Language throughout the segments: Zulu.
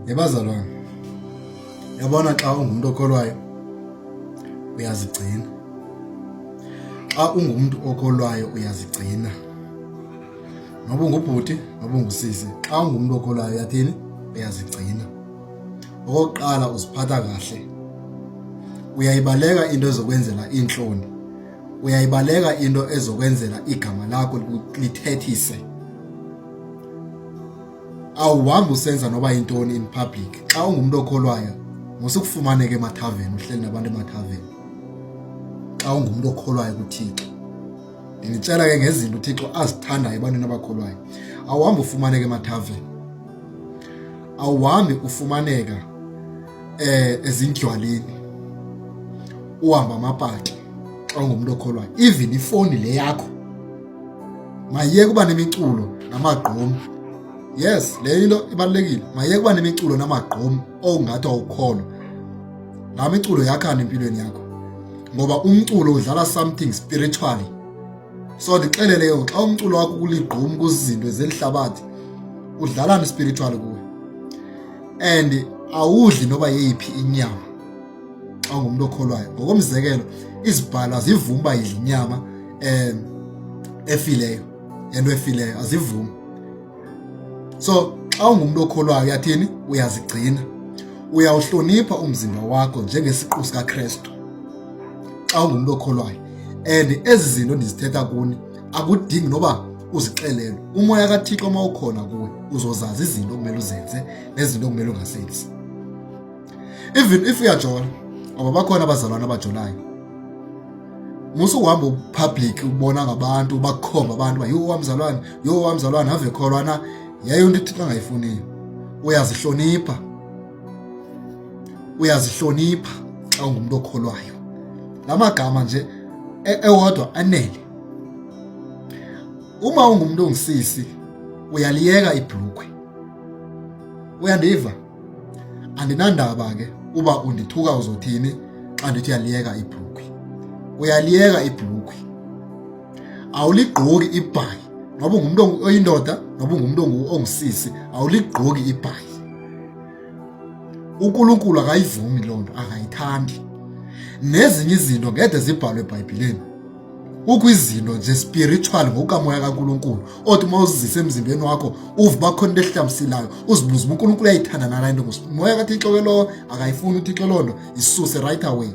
Yebazalwane, yabona xa ungumntu okholwayo uyazigcina. Xa ungumntu okholwayo uyazigcina. Noba ungubhuti noba ungusisi, xa ungumntu okholwayo uyathini? Uyazigcina. Okokuqala uziphatha kahle. Uyayibaleka into ezokwenzela iintloni. Uyayibaleka into ezokwenzela igama lakho lithethise. Awuhambi usenza noba yintoni in public. Xa ungumntu okholwayo musukufumaneka emathaveni, uhleli nabantu emathaveni. Xa ungumntu okholwayo kuThixo, ndinitshela ke ngezinto uThixo azithandayo ebantwini abakholwayo. Awuhambi ufumaneka emathaveni, awuhambi ufumaneka ezindywaleni, uhamba amapati. Xa ungumntu okholwayo, even ifowuni le yakho mayiyeke uba nemiculo namagqom. Yes, le into ibalulekile. Mayiyeke uba nemiculo namagqom ongathi awukholwa. Laa miculo yakhani empilweni yakho, ngoba umculo udlala something spiritually. So ndixelele ke, xa umculo wakho kuligqum kuzinto zelihlabathi, udlalani spiritually kuwe? And awudli noba yeyiphi inyama xa ungumntu okholwayo. Ngokomzekelo, izibhalo azivumi uba yidla inyama efileyo, yento efileyo azivumi. So xa ungumntu okholwayo uyathini? Uyazigcina, uyawuhlonipha umzimba wakho njengesiqu sikaKrestu xa ungumntu okholwayo. And ezi zinto ndizithetha kuni akudingi noba uzixelelwe. Umoya kaThixo uma ukhona kuwe uzozazi izinto okumele uzenze nezinto okumele ungazenzi. Even if uyajola, ngoba bakhona abazalwane abajolayo, musuhamba upublic ubona ngabantu bakukhomba abantu uba yho wamzalwane, yho wamzalwane, ave kholwa na. Yayo into uThixo angayifuniyo. Uyazihlonipha, uyazihlonipha xa ungumntu okholwayo. La magama nje ewodwa anele. Uma ungumntu ongisisi uyaliyeka ibhlukhwe. Uyandiva? Andinandaba ke uba undithuka uzothini xa ndithi uyaliyeka ibhlukhwe. Uyaliyeka ibhlukhwe, awuligqoki ibhayi. Noba ungumntu oyindoda noba ungumntu ongusisi, awuligqoki ibhayi. UNkulunkulu akayivumi loo nto, akayithandi. Nezinye izinto ngede zibhalwe eBhayibhileni. Kukho izinto nje spiritual ngokukamoya kaNkulunkulu othi uma uzizisa emzimbeni wakho uve uba khona into ehlambisilayo, uzibuze uba uNkulunkulu uyayithanda nala nto. Moya kaThixo ke lowo, akayifuni uThixo loo nto, isuse right away.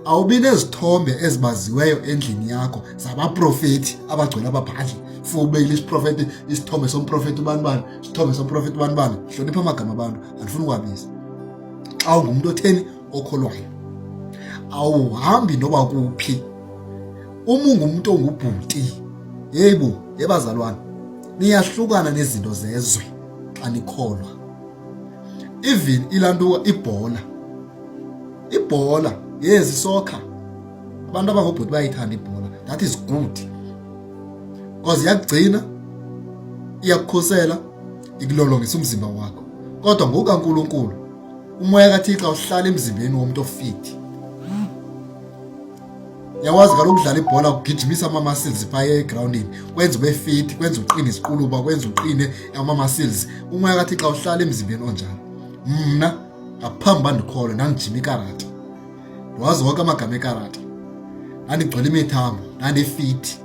Awubi nezithombe ezibaziweyo endlini yakho zabaprofethi abagcwele abaphandle. For ubekile isiprofethi, isithombe somprofethi ubani bani, isithombe somprofethi ubani bani. Hlonipha amagama abantu, andifuni ukuwabiza. Xa ungumntu otheni okholwayo, awuhambi noba kuphi. Uma ungumntu ongubhuti, yebo yebazalwane, niyahlukana nezinto zezwe xa nikholwa. Even ilantuka ibhola, ibhola yezi soccer, abantu abangobhuti bayayithanda ibhola. That is good because iyakugcina, iyakukhusela, ikulolongisa umzimba wakho. Kodwa ngokukaNkulunkulu, umoya kaThixo awuhlala emzimbeni womuntu ofit. Yawazi kaloku ukudlala ibhola kugijimisa ama-muscles phaya egrawundini, kwenza ube fit, kwenza uqine isiquluba, kwenza uqine ama-muscles. Umoya kaThixo awuhlala emzimbeni onjalo. Mna ngaphambi uba ndikholwe ndandijima ikarate, ndiwazi wonke amagama ekarate, ndandigcwele imithambo, ndandifit,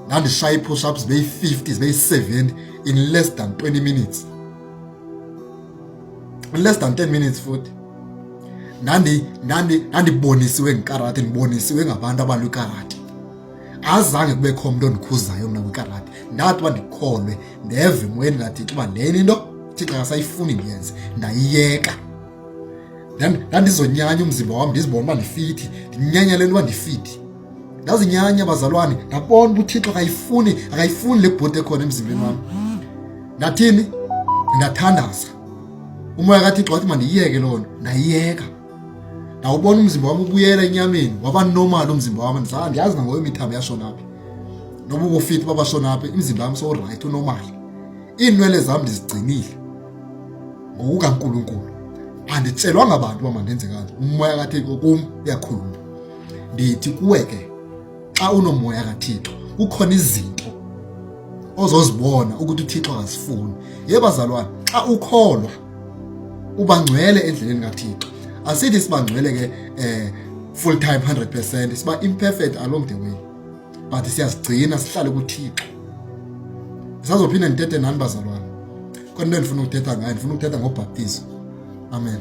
ndandishaya ii-push-ups zibe yi-50, zibe yi-70 in less than 20 minutes, in less than 10 minutes futhi. Ndandibonisiwe ngekarate, ndibonisiwe ngabantu abalwa ikarate. Azange kubekho mntu ondikhuzayo mna kwikarate. Ndathi uba ndikholwe, ndeva emoyeni kaThixo uba lena into Thixo akasayifuni ndiyenze, ndayiyeka. Ndandizonyanya umzimba wam, ndizibona uba ndifithi, ndinyanya le nto uba ndifithi. Ndazinyanya bazalwane, ndabona uba uThixo akayifuni, akayifuni le bhodi ekhona emzimbeni wam. Ndathini? Ndathandaza. Umoya kaThixo wathi mandiyiyeke loo nto, ndayiyeka. Ndawubona umzimba wam ubuyela enyameni, waba normal umzimba wam. Ndiyazi nangoyo imithambo yashona phi, noba ubufithi babashona phi, imizimba yam sowurayithi, unormal. Iinwele zam ndizigcinile ngokukaNkulunkulu, anditshelwanga bantu uba mandenze kanje. Umoya kaThixo kum uyakhuluma. Ndithi kuwe ke, xa unomoya kaThixo kukhona izinto ozozibona ukuthi uThixo akazifuni. Ye bazalwane, xa ukholwa Uba ngcwele endleleni kaThixo. Asithi siba ngcwele ke full time 100%, siba imperfect along the way, but siyazigcina sihlale kuThixo. Ndisazophinda ndithethe nani bazalwane. Kodwa into endifuna ukuthetha ngayo, ndifuna ukuthetha ngobhaptizo. Amen.